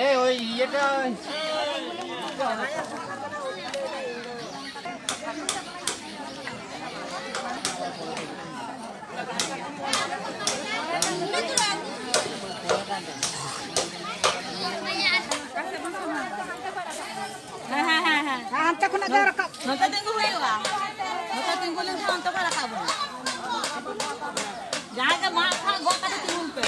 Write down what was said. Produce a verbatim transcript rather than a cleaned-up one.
এই ওই ইয়েটা। ᱦᱮᱸ, ᱦᱮᱸ, ᱦᱮᱸ, ᱦᱮᱸ᱾ ᱦᱟᱱᱛᱮ ᱠᱷᱚᱱᱟᱜ ᱫᱚ ᱨᱟᱠᱟᱵ᱾ ᱱᱚᱛᱮ ᱛᱤᱸᱜᱩ ᱦᱩᱭᱩᱜᱼᱟ᱾ ᱱᱚᱛᱮ ᱛᱤᱸᱜᱩ ᱞᱮᱱᱠᱷᱟᱱ ᱚᱱᱛᱮ ᱠᱷᱚᱱ ᱨᱟᱠᱟᱵ ᱵᱚᱱᱟ᱾ ᱡᱟᱦᱟᱸᱭ ᱜᱮ ᱢᱟᱜ ᱯᱷᱟᱜ ᱜᱚᱜ ᱠᱟᱛᱮ ᱛᱤᱸᱜᱩᱱ ᱯᱮ᱾